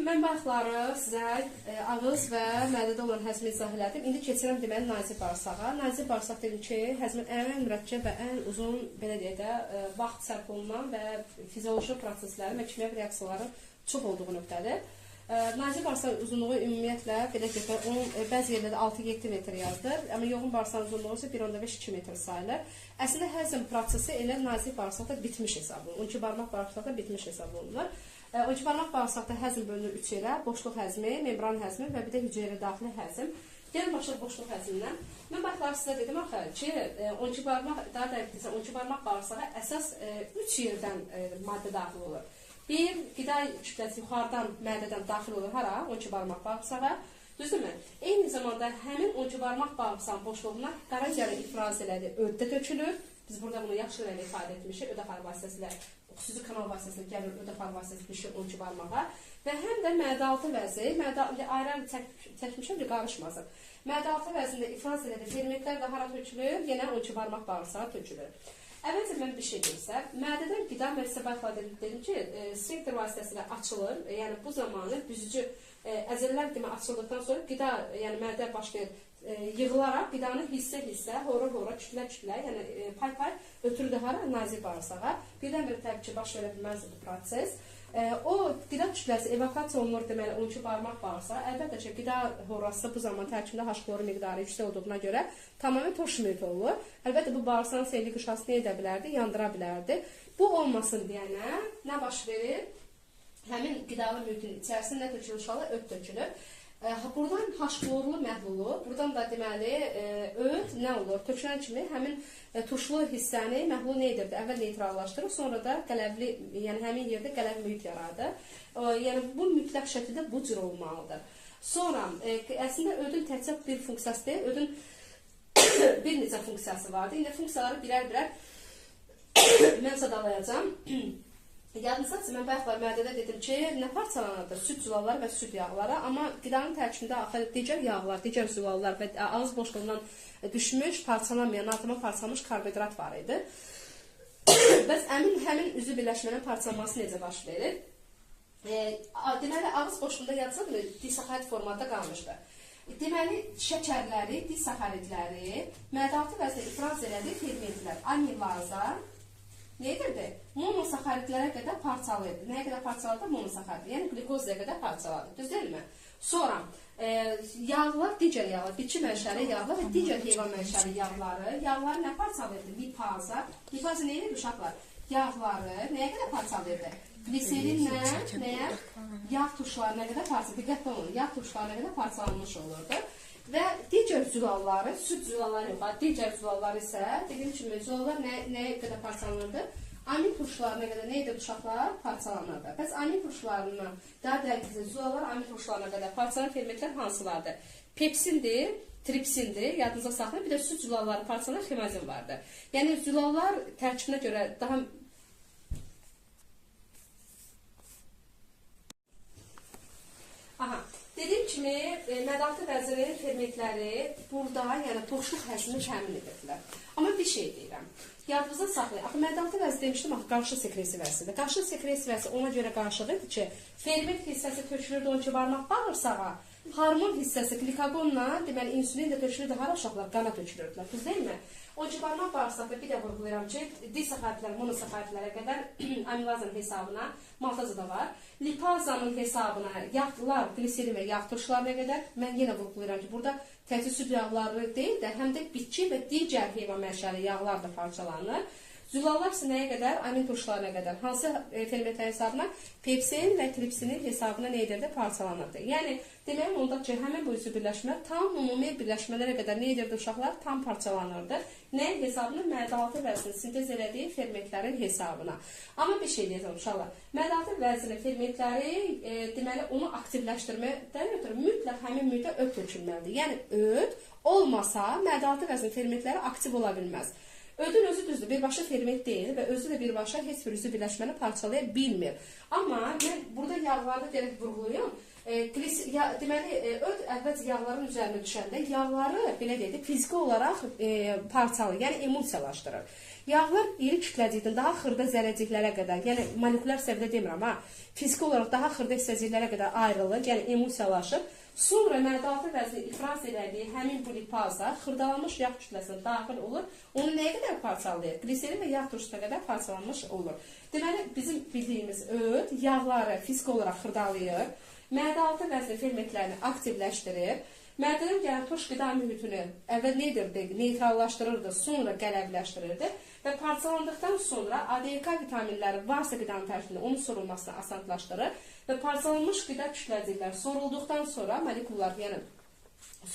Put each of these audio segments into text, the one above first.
mən bayaqları sizə ağız və mədədə olan həzmi izah elədim. İndi keçirəm deməli nazik bağırsağa. Nazik bağırsaq dedim ki, həzmin ən mürəkkəb və ən uzun, belə deyək də, vaxt sərf olunan və fizioloji proseslərin və kimyəvi reaksiyaların çox olduğu nöqtədir. Nazik bağırsağın uzunluğu ümumiyyətlə, belə deyək də, bəzi yerlərdə 6-7 metr yazılır, amma yoğun bağırsağın uzunluğu isə 1,5-2 metr sayılır. Əslində həzm prosesi elə nazik bağırsaqda bitmiş hesab olunur. 12 barmaq bağırsaqda bitmiş hesab olunur. 12 barmaq bağırsaqda həzm bölünür 3 yerə: boşluq həzmi, membran həzmi və bir də hüceyrə daxili həzm. Gəlin başlayaq boşluq həzmindən. Mən bayaqlar sizə dedim axı ki, 12 barmaq, daha dəqiq desəm, 12 barmaq bağırsağa əsas 3 yerdən maddə daxil olur. Bir, qida kütləsi yuxarıdan, mədədən daxil olur hara? 12 barmaq bağırsağa. Düzdürmü? Eyni zamanda həmin 12 barmaq bağırsağın boşluğuna qaraciyərin ifraz elədiyi öddə tökülür. Biz burada bunu yaxşı rənglə ifadə etmişik. Ödəxarı vasitəsilə, xüsusi kanal vasitəsilə gəlir, ödəxarı vasitəsilə düşür 12 barmağa. Və həm də mədə-altı vəzi, ayrı-ayrı çəkmişəm ki, qarışmasın. Mədə-altı vəzində ifraz elədiyi fermentlər də hara tökülür? Yenə 12 barmaq bağırsağa tökülür. Əvvəlcə mən bir şey deyimsə, mədədən qida, mən sizə bayaqlar dedim ki, sfinkter vasitəsilə açılır. Yəni bu zamanı büzücü əzələlər demək açıldıqdan sonra qida, yəni mədə başlayır yığılaraq qidanı hissə-hissə, hora-hora, kütlə-kütlə, yəni pay-pay ötürür hara? Nazik bağırsağa. Birdən-birə təbii ki, baş verə bilməzdir bu proses. O qida kütləsi evakuasiya olunur deməli 12 barmaq bağırsağa. Əlbəttə ki, qida horası bu zaman tərkibində H-xloru miqdarı yüksək olduğuna görə tamamilə turş mühit olur. Əlbəttə bu bağırsağın seyirli qışasını nə edə bilərdi? Yandıra bilərdi. Bu olmasın deyənə nə baş verir? Həmin qidalı mühitin içərisində nə tökülür uşaqlar? Öd tökülür. Buradan H-xlorlu məhlulu, buradan da deməli öd nə olur? Tökülən kimi həmin turşulu hissəni məhlul nə edirdi? Əvvəl neytrallaşdırır, sonra da qələvli, yəni həmin yerdə qələv mühit yaradır. Yəni bu mütləq şəkildə bu cür olmalıdır. Sonra əslində ödün təkcə bir funksiyası deyil, ödün bir neçə funksiyası vardır. İndi funksiyaları birər-birər mən sadalayacağam. Yadınızdadır, mən bayaqlar mədədə dedim ki, nə parçalanırdı? Süd zülalları və süd yağları, amma qidanın tərkibində axı digər yağlar, digər zülallar və ağız boşluğundan düşmüş, parçalanmayan, atama parçalanmış karbohidrat var idi. Bəs həmin üzü birləşmənin parçalanması necə baş verir? Deməli, ağız boşluğunda yadınızdadır, disaxarid formada qalmışdı. Deməli, şəkərləri, disaxaridləri mədə-altı vəzində ifraz elədiyi fermentlər, amilaza nə edirdi? Monosaxaridlərə qədər parçalayırdı. Nəyə qədər parçaladı? Monosaxarid. Yəni qlikozaya qədər parçaladı. Düz deyilmi? Sonra yağlar, digər yağlar, bitki mənşəli yağlar və digər heyvan mənşəli yağları, yağları nə parçalayırdı? Lipaza. Lipaza nə edirdi uşaqlar? Yağları nəyə qədər parçalayırdı? Qliserinlə nəyə? Yağ turşularına qədər parçalayırdı. Diqqətli olun, yağ turşularına qədər parçalanmış olurdu. Və digər zülalları, süd zülalları yox, digər zülalları isə, dediyim kimi, zülallar nəyə qədər parçalanırdı? Amin turşularına qədər nə edir uşaqlar? Parçalanırdı. Bəs amin turşularına, daha dəqiqsə, zülallar amin turşularına qədər parçalanan fermentlər hansılardır? Pepsindir, tripsindir, yadınıza saxlayın. Bir də süd zülalları parçalanan ximazin vardır. Yəni, zülallar tərkibinə görə daha... Aha. Dediyim kimi, mədə-altı vəzinin fermentləri burada, yəni boşluq həzmini təmin edirdilər. Amma bir şey deyirəm, yadınızda saxlayın. Axı, mədə-altı vəzi demişdim, axı, qarışıq sekresiya vəzidir. Qarışıq sekresiya vəzi ona görə qarışıq idi ki, ferment hissəsi tökülürdü 12 barmaq bağırsağa, hormon hissəsi qlikagonla, deməli, insülin də tökülürdü, hara uşaqlar qana tökülürdülər, düz deyilmi? 12 barmaq bağırsaqda bir də vurğulayıram ki, disaxaridlər, monosaxaridlərə qədər amilazanın hesabına, maltaza da var, lipazanın hesabına yağlar, qliserin və yağ turşularına qədər, mən yenə vurğulayıram ki, burada təkcə süd yağları deyil də, həm də bitki və digər heyvan mənşəli yağlar da parçalanır. Zülallar isə nəyə qədər? Amin turşularına qədər. Hansı fermentlər hesabına? Pepsin və tripsinin hesabına nə edirdi? Parçalanırdı. Yəni, deməyim onda ki, həmin bu üzü birləşmə tam ümumi birləşmələrə qədər nə edirdi uşaqlar? Tam parçalanırdı. Nəyin hesabına? Mədə-altı vəzinin sintez elədiyi fermentlərin hesabına. Amma bir şey deyəcəm uşaqlar. Mədə-altı vəzinin fermentləri, deməli, onu aktivləşdirməkdən ötürü mütləq həmin mühitə öd tökülməlidir. Yəni, öd olmasa mədə-altı vəzinin fermentləri aktiv ola bilməz. Ödün özü düzdür, birbaşa ferment deyil və özü də birbaşa heç bir üzü birləşməni parçalaya bilmir. Amma mən burada yağlarda gərək vurğulayım. Deməli, öd əvvəlcə yağların üzərinə düşəndə yağları, belə deyək, fiziki olaraq parçalayır, yəni emulsiyalaşdırır. Yağlar iri kütləcikdən daha xırda zərrəciklərə qədər, yəni molekulyar səviyyədə demirəm ha, fiziki olaraq daha xırda hissəciklərə qədər ayrılır, yəni emulsiyalaşır. Sonra mədə-altı vəzini ifraz elədiyi həmin bu lipaza xırdalanmış yağ kütləsinə daxil olur. Onu nəyə qədər parçalayır? Gliserin və yağ turşusuna qədər parçalanmış olur. Deməli, bizim bildiyimiz öd yağları fiziki olaraq xırdalayır, mədə-altı vəzni fermentlərini aktivləşdirir, mədədən gələn turş qida mühitini əvvəl nə edirdi? Neytrallaşdırırdı, sonra qələvləşdirirdi və parçalandıqdan sonra ADK vitaminləri varsa qidanın tərkibində onun sorulmasını asanlaşdırır və parçalanmış qida kütləcikləri sorulduqdan sonra, molekullar, yəni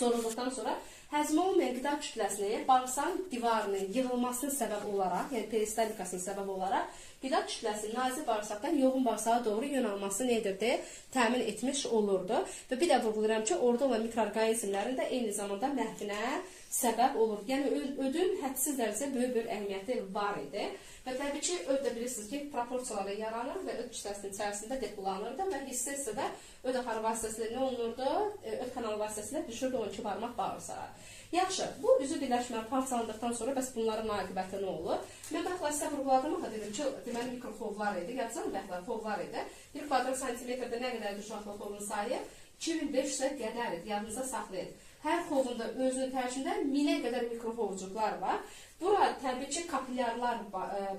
sorulduqdan sonra həzm olmayan qida kütləsini bağırsağın divarının yığılmasına səbəb olaraq, yəni peristaltikasına səbəb olaraq qida kütləsinin nazik bağırsaqdan yoğun bağırsağa doğru yön alması nə edirdi? Təmin etmiş olurdu. Və bir də vurğulayıram ki, orada olan mikroorqanizmlərin də eyni zamanda məhvinə səbəb olur. Yəni ödün hədsiz dərəcədə böyük bir əhəmiyyəti var idi. Və təbii ki, öd də bilirsiniz ki, proporsiyalara yaranır və öd kütləsinin içərisində depolanırdı və hissə-hissə də öd axarı vasitəsilə nə olunurdu? Öd kanalı vasitəsilə düşürdü 12 barmaq bağırsağa. Yaxşı, bu üzü birləşmə parçalandıqdan sonra bəs bunların aqibəti nə olur? Mən bayaqlar sizə vurğuladım, axı dedim ki, deməli mikroxovlar idi, yadınızda mı bayaqlar xovlar idi. 1 kvadrat santimetrdə nə qədər uşaqlı xovun sayı? 2500-ə qədər idi, yadınıza saxlayın. Hər xovunda özünün tərkibində 1000-ə qədər mikroxovcuqlar var. Bura təbii ki, kapilyarlar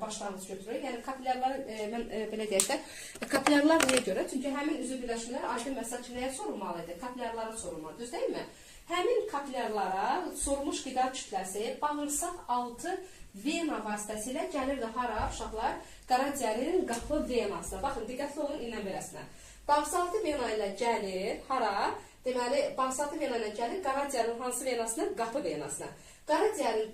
başlanğıc götürür. Yəni kapilyarları, mən belə deyək də, kapilyarlar niyə görə? Çünki həmin üzü birləşmələr aydın məsəl ki, nəyə sorulmalı idi? Kapilyarlara sorulmalı, düz deyilmi? Həmin kapilyarlara sormuş qida kütləsi bağırsaq altı vena vasitəsilə gəlirdi hara uşaqlar? Qaraciyərin qapı venasına. Baxın, diqqətli olun indən beləsinə. Bağırsaqaltı vena ilə gəlir hara? Deməli, bağırsaqaltı vena ilə gəlir qaraciyərin hansı venasına? Qapı venasına. Qaraciyərin,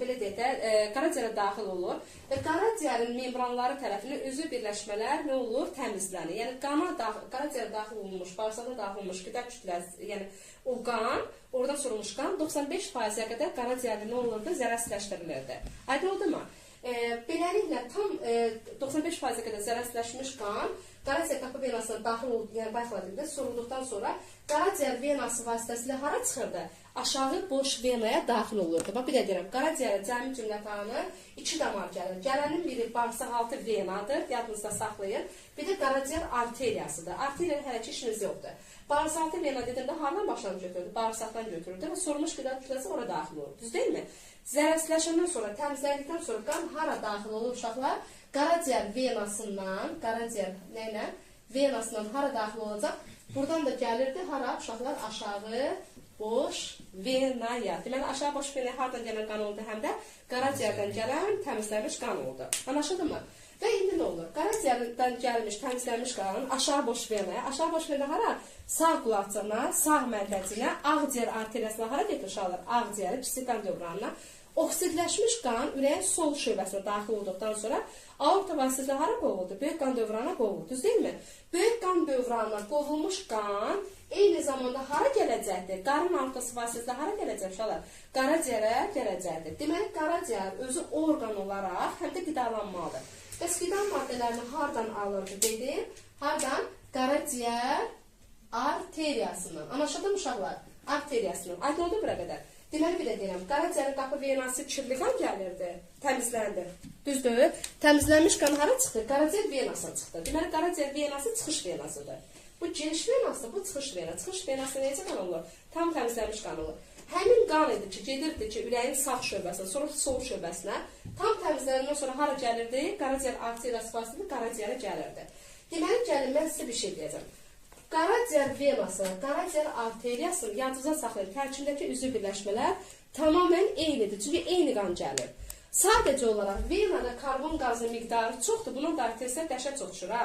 belə deyək də, qaraciyərə daxil olur və qaraciyərin membranları tərəfindən özü birləşmələr nə olur? Təmizlənir. Yəni, qana qaraciyərə daxil olunmuş, bağırsağa daxil olmuş qida kütləsi, yəni o qan, oradan sorulmuş qan 95%-ə qədər qaraciyərdə nə olurdu? Zərərsizləşdirilirdi. Aydın oldu mu? Beləliklə, tam 95%-ə qədər zərərsizləşmiş qan qaraciyər qapı venasına daxil oldu, yəni bayaqlar dedimdə, sorulduqdan sonra qaraciyər venası vasitəsilə hara çıxırdı? Aşağı boş venaya daxil olurdu. Bax, bir də deyirəm, qaraciyərə cəmi cümlətanı iki damar gəlir. Gələnin biri bağırsaqaltı venadır, yadınızda saxlayın. Bir də qaraciyər arteriyasıdır. Arteriyanın hələ ki işimiz yoxdur. Bağırsaqaltı vena dedimdə hardan başlanıb götürüldü? Bağırsaqdan götürüldü və sormuş qida kütləsi ora daxil olur. Düz deyilmi? Zərərsizləşəndən sonra, təmizləndikdən sonra qan hara daxil olur uşaqlar? Qaraciyər venasından, qaraciyər nə ilə? Venasından hara daxil olacaq? Buradan da gəlirdi hara uşaqlar? Aşağı boş venaya. Deməli, aşağı boş venaya hardan gələn qan oldu? Həm də qaraciyərdən gələn təmizlənmiş qan oldu. Anlaşıldı mı? Və indi nə olur? Qaraciyərdən gəlmiş, təmizlənmiş qan aşağı boş venaya. Aşağı boş vena hara? Sağ qulaqcığına, sağ mərdəciyinə, ağciyər arteriyasına hara getir uşaqlar? Ağciyəri, kiçik qan dövranına. Oksidləşmiş qan ürəyin sol şöbəsinə daxil olduqdan sonra aorta vasitəsilə hara qovuldu? Böyük qan dövranına qovuldu, düz deyilmi? Böyük qan dövranına qovulmuş qan eyni zamanda hara gələcəkdir? Qarın aortası vasitəsilə hara gələcək uşaqlar? Qaraciyərə gələcəkdir. Deməli, qaraciyər özü orqan olaraq həm də qidalanmalıdır. Bəs qida maddələrini hardan alırdı dedim? Hardan? Qaraciyər arteriyasından. Anlaşıldı mı uşaqlar? Arteriyasından. Aydın oldu bura qədər. Deməli, bir də deyirəm, qaraciyərin qapı venası kirli qan gəlirdi, təmizləndi. Düzdür? Təmizlənmiş qan hara çıxdı? Qaraciyər venasına çıxdı. Deməli, qaraciyər venası çıxış venasıdır. Bu giriş venası, bu çıxış venası. Çıxış venası necə qan olur? Tam təmizlənmiş qan olur. Həmin qan idi ki, gedirdi ki, ürəyin sağ şöbəsinə, sonra sol şöbəsinə. Tam təmizlənəndən sonra hara gəlirdi? Qaraciyər arteriyası vasitəsilə qaraciyərə gəlirdi. Deməli, gəlin, mən sizə bir şey deyəcəm. Qaraciyər venası, qaraciyər arteriyasını yadınıza saxlayın. Tərkibindəki üzvü birləşmələr tamamilə eynidir. Çünki eyni qan gəlir. Sadəcə olaraq venada karbon qazı miqdarı çoxdur. Buna dair testlər dəhşət çox düşür. Ha?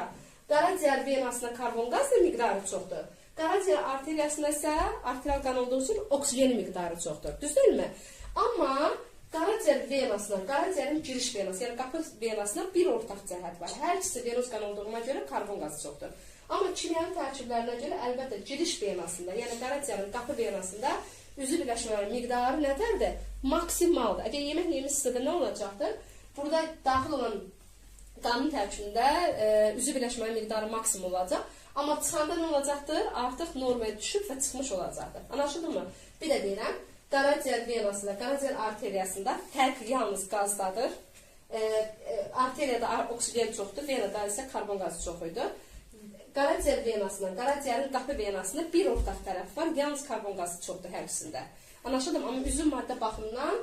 Qaraciyər venasında karbon qazı miqdarı çoxdur. Qaraciyər arteriyasında isə arterial qan olduğu üçün oksijeni miqdarı çoxdur. Düz deyilmi? Amma qaraciyər venasına, qaraciyərin giriş venası, yəni qapı venasına bir ortaq cəhət var. Hər ikisi venoz qan olduğuna görə karbon qazı çoxdur. Amma kimyəvi tərkiblərinə görə əlbəttə giriş venasında, yəni qaraciyərin qapı venasında üzvü birləşmələrin miqdarı nədərdir? Maksimaldır. Əgər yemək yemişsə də nə olacaqdır? Burada daxil olan qanın tərkibində üzvü birləşmənin miqdarı maksimum olacaq. Amma çıxanda nə olacaqdır? Artıq normaya düşüb və çıxmış olacaqdır. Anlaşıldı mı? Bir də deyirəm, qaraciyər venasında, qaraciyər arteriyasında fərq yalnız qazdadır. Arteriyada oksigen çoxdur, venada isə karbon qazı çox idi. Qaraciyər venasından, qaraciyərin qapı venasında bir ortaq tərəf var, yalnız karbon qazı çoxdur hər ikisində. Anlaşıldı mı? Amma üzüm maddə baxımından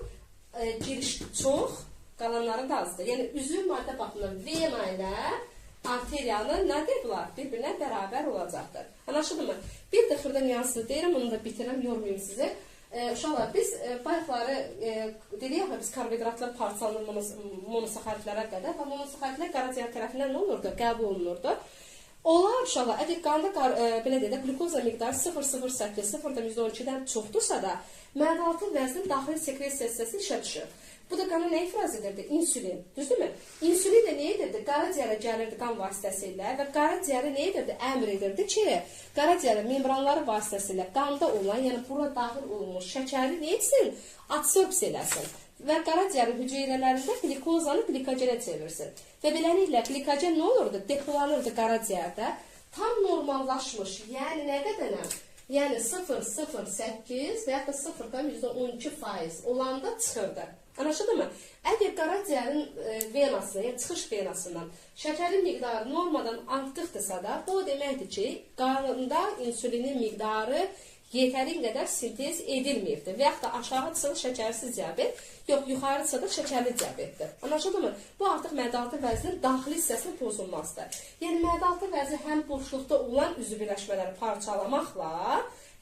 giriş çox, qalanları da azdır. Yəni üzüm maddə baxımından vena ilə arteriyanı nə deyir bunlar? Bir-birinə bərabər olacaqdır. Anlaşıldı mı? Bir də xırda nüansını deyirəm, onu da bitirəm, yormayayım sizi. Uşaqlar, biz bayaqları dedik axı, biz karbohidratlar parçalanır monosaxaridlərə qədər və monosaxaridlər qaraciyər tərəfindən nə olurdu? Qəbul olunurdu. Onlar uşaqlar, əgər qanda belə deyək də, qlükoza miqdarı 0,08, 0,12-dən çoxdursa da, mədə-altı vəzinin daxili sekresiya hissəsi işə düşür. Bu da qana nə ifraz edirdi? İnsülin. Düzdürmü? İnsülin də nə edirdi? Qaraciyərə gəlirdi qan vasitəsilə və qaraciyərə nə edirdi? Əmr edirdi ki, qaraciyərin membranları vasitəsilə qanda olan, yəni bura daxil olunmuş şəkəri nə etsin? Adsorpsiya eləsin və qaraciyərin hüceyrələrində qlikozanı glikogenə çevirsin. Və beləliklə glikogen nə olurdu? Depolanırdı qaraciyərdə. Tam normallaşmış, yəni nə qədərəm? Yəni 0,08 və yaxud da 0,12% olanda çıxırdı. Anlaşıldı mı? Əgər qaraciyərin venasına, yəni çıxış venasından şəkərin miqdarı normadan artıqdırsa da, bu o deməkdir ki, qanında insülinin miqdarı yetərin qədər sintez edilməyibdir. Və yaxud da aşağı çıxır şəkərsiz diabet, yox, yuxarı çıxır şəkərli diabetdir. Anlaşıldı mı? Bu artıq mədə-altı vəzinin daxili hissəsinin pozulmasıdır. Yəni mədə-altı vəzi həm boşluqda olan üzvü birləşmələri parçalamaqla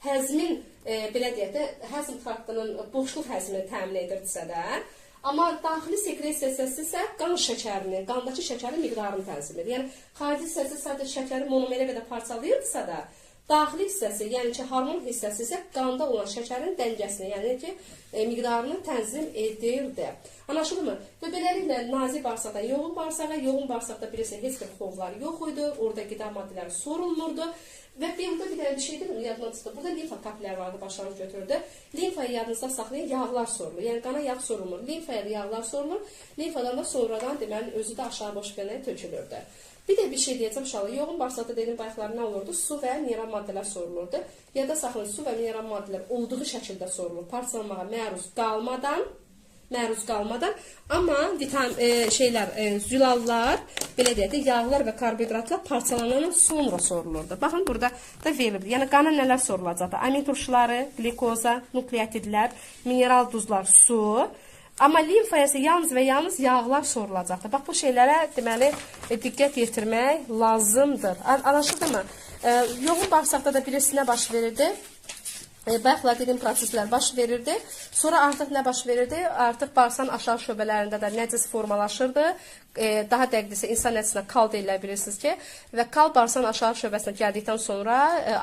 həzmin, belə deyək də, həzm traktının boşluq həzmini təmin edirdisə də, amma daxili sekresiya hissəsi isə qan şəkərinin, qandakı şəkərin miqdarını tənzim edir. Yəni xarici hissəsi sadəcə şəkəri monomerə qədər parçalayırdısa da, daxili hissəsi, yəni ki, hormon hissəsi isə qanda olan şəkərin dəngəsini, yəni ki, miqdarını tənzim edirdi. Anlaşıldı mı? Və beləliklə nazik bağırsaqdan yoğun bağırsağa, yoğun bağırsaqda bilirsiniz heç bir xovlar yox idi, orada qida maddələri sorulmurdu. Və burada bir dənə bir şey deyim, yadıma çıxdı. Burada limfa kapilləri vardı, başlanğıc götürüldü. Limfayı yadınızda saxlayın, yağlar sorulur. Yəni qana yağ sorulmur. Limfaya da yağlar sorulur. Limfadan da sonradan deməli özü də aşağı boş venaya tökülürdü. Bir də bir şey deyəcəm uşaqlar. Yoğun bağırsaqda dediyim bayaqlar nə olurdu? Su və mineral maddələr sorulurdu. Yadda saxlayın, su və mineral maddələr olduğu şəkildə sorulur. Parçalanmağa məruz qalmadan, amma zülallar, belə deyək də, yağlar və karbohidratlar parçalanandan sonra sorulurdu. Baxın, burada da verilibdir. Yəni qana nələr sorulacaqdır? Amin turşuları, qlikoza, nukleotidlər, mineral duzlar, su. Amma limfaya isə yalnız və yalnız yağlar sorulacaqdır. Bax, bu şeylərə deməli diqqət yetirmək lazımdır. Anlaşıldı mı? Yoğun bağırsaqda da bilirsiniz nə baş verirdi? Bayaqlar dediyim proseslər baş verirdi. Sonra artıq nə baş verirdi? Artıq bağırsağın aşağı şöbələrində də nəcis formalaşırdı. Daha dəqiq desə insan nəcisinə kal deyirlər bilirsiniz ki. Və kal bağırsağın aşağı şöbəsinə gəldikdən sonra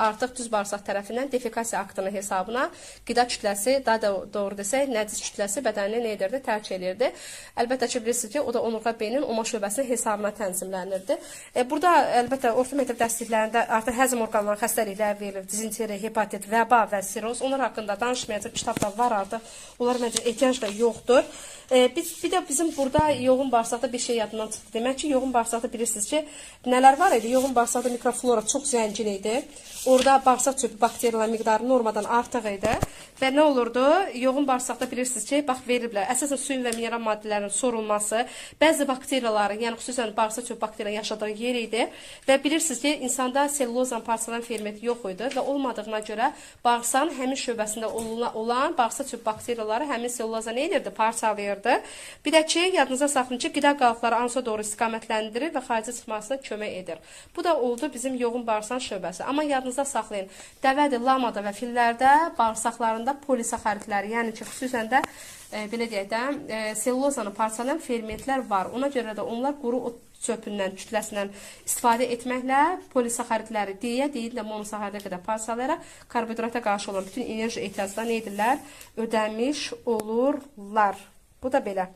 artıq düz bağırsaq tərəfindən defikasiya aktının hesabına qida kütləsi, daha da doğru desək, nəcis kütləsi bədənini nə edirdi? Tərk elirdi. Əlbəttə ki, bilirsiniz ki, o da onurğa beynin oma şöbəsinin hesabına tənzimlənirdi. Burada əlbəttə orta məktəb dərsliklərində artıq həzm orqanlarının xəstəlikləri verilir. Dizenteriya, hepatit, vəba və siroz. Onlar haqqında danışmayacaq, kitabda var artıq. Onlara məncə ehtiyac da yoxdur. Bir də bizim burada yoğun bağırsaqda bir şey yadımdan çıxdı. Demək ki, yoğun bağırsaqda bilirsiniz ki, nələr var idi? Yoğun bağırsaqda mikroflora çox zəngin idi. Orada bağırsaq çöpü bakteriyaların miqdarı normadan artıq idi. Və nə olurdu? Yoğun bağırsaqda bilirsiniz ki, bax veriliblər. Əsasən suyun və mineral maddələrin sorulması, bəzi bakteriyaların, yəni xüsusən bağırsaq çöpü bakteriyaların yaşadığı yer idi. Və bilirsiniz ki, insanda selulozanın parçalanan fermenti yox idi və olmadığına görə bağırsağın həmin şöbəsində olan bağırsaq çöpü bakteriyaları həmin seluloza nə edirdi? Parçalayırdı. Bir də ki, yadınıza saxlayın ki, qida qalıqları ansa doğru istiqamətləndirir və xaricə çıxmasına kömək edir. Bu da oldu bizim yoğun bağırsaq şöbəsi. Amma yadınızda saxlayın, dəvədir, lamada və fillərdə bağırsaqlarında polisaxaridləri, yəni ki, xüsusən də belə deyək də, selulozanı parçalayan fermentlər var. Ona görə də onlar quru ot çöpündən, kütləsindən istifadə etməklə polisaxaridləri deyə, deyil də monosaxaridə qədər parçalayaraq karbohidrata qarşı olan bütün enerji ehtiyaclarını nə edirlər? Ödəmiş olurlar. Bu da belə.